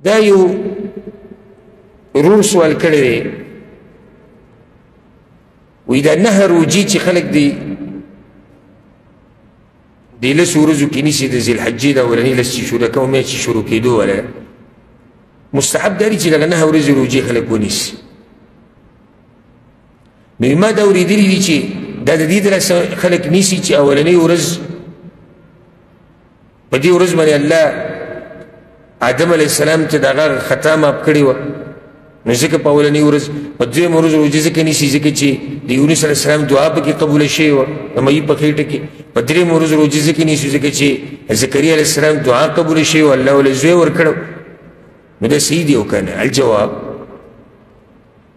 دا یو ورور سوال کړی دی، وایي دا 9 روژې چې خلک دي دې لسو ورځو کې نیسي د ذوالحجې د اولنۍ لس چې شروع کوم میاشت چې شروع کېدو والا مستحب دا دی چې دغه 9 ورځې روژې خلک ونیسي. نو ما دا اورېدلي دي چې دا د دې دلاسه خلک نیسي چې اولنۍ ورځ په دې ورځ باندې الله آدم علیه السلام ته د هغه خطا معاف کړې وه، نو ځکه په اولنۍ ورځ. په دویمه ورځ روژه ځکه نیسي ځکه چې د یونس علیه السلام دعا پکې قبوله شوې وه د مایي په خېټه کې. په درېیمه ورځ روژه ځکه نیسي ځکه چې زکریا علیه السلام دعا قبوله شوې وه، الله ورله زوی ورکړی. نو دا صحیح دی او که نه؟ الجواب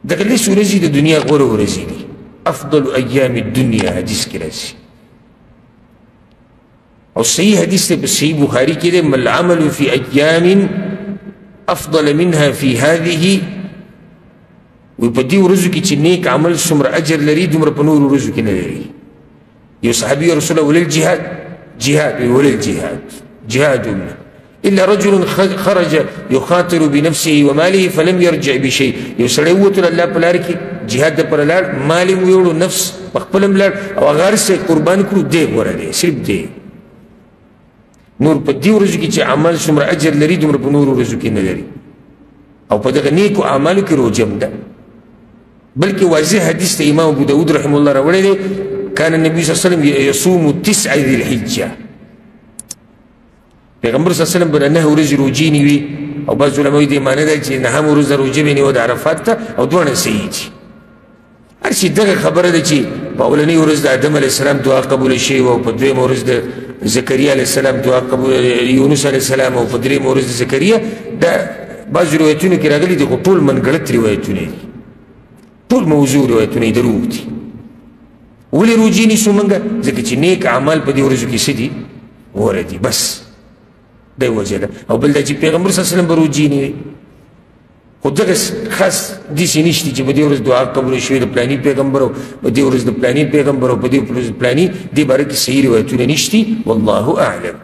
دغه لس ورځې د دنیا غوره ورځې دي، افضل ایام الدنیا حدیث کې راځي. او صحیح حدیث دی په صحیح بخاري کې دی، ما العمل فی ایام افضل منها فی هذه، وایي په دې ورځو کې چې نیک عمل څومره اجر لري دومره په نورو ورځو کې نه لري. یو صحابي رسول الله ولل جهاد، جهاد وایي ولل جهاد، جهاد هم إلا رجل خرج يخاطر بنفسه وماله فلم يرجع بشيء. یو سړی ووتل الله په لار کې جهاد دپاره لاړ، مال یې ویوړو، نفس په خپل هم لاړ او هغه هر څه یې قربان کړو، دی غوره دی، صرف دی. نور په دې ورځو کې چې عمل څومره اجر لري دومره په نورو ورځو کې نه لري. او په دغه نیکو اعمالو کې روژه هم ده. بلکې واضح حدیث ته امام ابو داود رحمه الله راوړی دی، کان النبي صلی الله علیه وسلم یصوم 9 ذي الحجة. پیغمبر صلی الله علیه وسلم به 9 ورځې روژې نیوي. او بعض علما وایي دې معنی ده چې نهم ورځ روژه به نیوه د عرفات ته، او دواړه صحیح دي. هر شي دغه خبره ده چې په اولنۍ ورځ د آدم علیه السلام دعا قبوله شوې وه، او په دویمه ورځ د زکریا علیه السلام دعا قبول، یونس علیه السلام، او په درېیمه ورځ د زکریا. دا بعضو روایتونو کې راغلي دي، خو ټول منګړت روایتونه دي، ټول موضوع روایتونه یې دروغ دي. ولې روژې نیسو موږ؟ ځکه چې نیک اعمال په دې ورځو کې څه دي؟ غوره دي، بس دا یې وجه ده. او بل دا چې پیغمبر صلی الله علیه وسلم به روژې نیوي، خو دغه خاص داسې نشته چې په دې ورځ دعا قبوله شوې د پلاني پیغمبر، او په دې ورځ د پلاني پیغمبر، او په دې ورځ د پلاني. دې باره کې صحیح روایتونه نشتي، والله اعلم.